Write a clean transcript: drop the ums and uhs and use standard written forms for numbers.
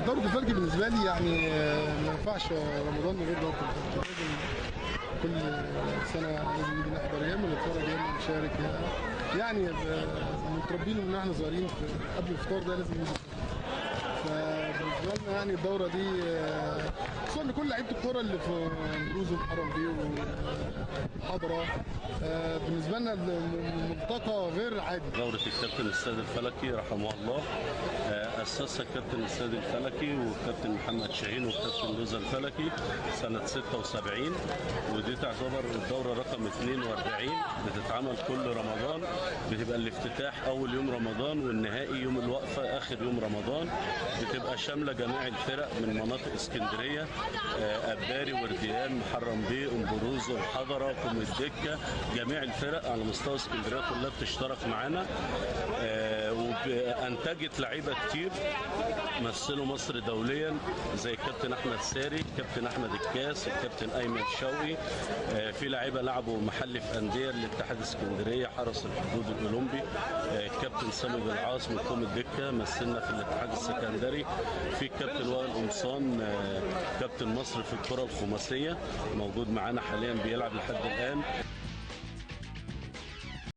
دورة الفلكي بالنسبة لي يعني ما ينفعش رمضان من غير دورة الفلكي، لازم كل سنة لازم نيجي نحضر، يا اما نتفرج يا اما نشارك، يعني متربيين من احنا صغيرين قبل الفطار ده لازم نيجي. فبالنسبة لنا يعني الدورة دي خصوصا لكل لعيبة الكورة اللي في بروز ومحرم بيه وحضرة، بالنسبة لنا ملتقى غير عادي. دورة الكابتن السيد الفلكي رحمه الله، أسسها الكابتن السيد الفلكي والكابتن محمد شاهين والكابتن لوزة الفلكي سنة 76، ودي تعتبر الدورة رقم 42، بتتعمل كل رمضان، بتبقى الافتتاح أول يوم رمضان والنهائي يوم الوقفة آخر يوم رمضان، بتبقى شاملة جميع الفرق من مناطق اسكندرية، أباري ورديان، محرم بيه، أمبروز والحضرة، كوم الدكة، جميع الفرق على مستوى اسكندرية كلها بتشترك معانا، وانتجت لعيبة كتير مثلوا مصر دوليا زي الكابتن احمد ساري، الكابتن احمد الكاس، الكابتن ايمن شوقي، في لعيبة لعبوا محلي في اندية الاتحاد اسكندرية، حرس الحدود الاولمبي، الكابتن سامي بالعاص من كوم الدكة مثلنا في الاتحاد السكندري، في الكابتن وائل قمصان كابتن مصر في الكره الخماسيه موجود معانا حاليا بيلعب لحد الان.